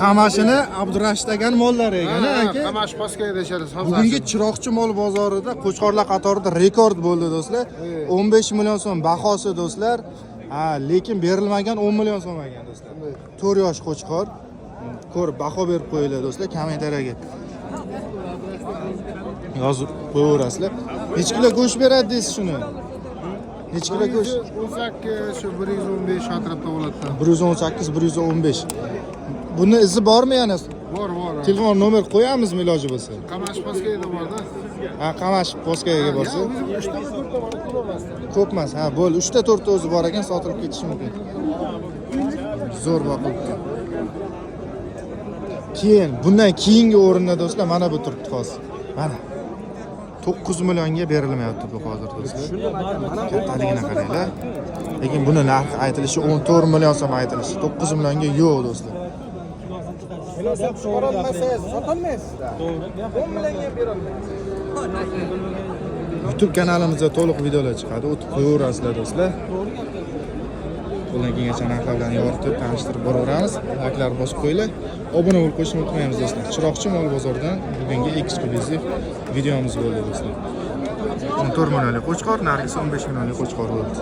Qamashini Abdurashid akani mollari ekan, a, aka? Qamash pastga deyishadi. Bugungi Chiroqchi mol bozorida qo'chqorlar qatorida rekord bo'ldi, do'stlar. 15 million so'm bahosi, do'stlar. Ha, lekin berilmagan 10 million so'm ekan, do'stlar. 4 yosh qo'chqor. Ko'rib baho berib qo'yinglar, do'stlar, kommentariyaga. Yozib qo'yaverasizlar. Necha kilo go'sht beradi deysiz shuni? Necha kilo go'sht? 18, shu 115 atrofda bo'ladi. 118, 115. Buni izi bormi yana? Bor, bor. Telefon nomer qo'yamizmi iloji bo'lsa? Qamash pastga borda. Ha, Qamash poskaga borsa. Uchta, to'rtta bor, ko'p emas. Ko'p emas, ha, bo'ldi. 3 ta 4 ta o'zi bor ekan, sotilib ketishi mumkin. Zo'r boqilibdi. Keyin bundan keyingi o'rinda, do'stlar, mana bu turibdi hozir. Mana. 9 millionga berilmayapti bu hozir, do'stlar. Kattaligini qaranglar. Lekin buni narxi aytilishi 14 million so'm aytilishi. 9 millionga yo'q, do'stlar. Chiqarolmasangiz, sotolmaysizda. 10 millionga ham berolmaysiz. YouTube kanalimizda to'liq videolar chiqadi. O'tib qo'yaverasizlar, do'stlar. Qo'ldan kelgancha narxlar bilan yoritib, tanishtirib boraveramiz. Layklar bosib qo'yinglar. Obuna bo'lib qo'yishni unutmaymiz, do'stlar. Chiroqchi mol bozoridan bugungi eksklyuziv videomiz bo'ldi, do'stlar. 14 millionlik qo'chqor, narxi 15 millionlik qo'chqor bo'ldi.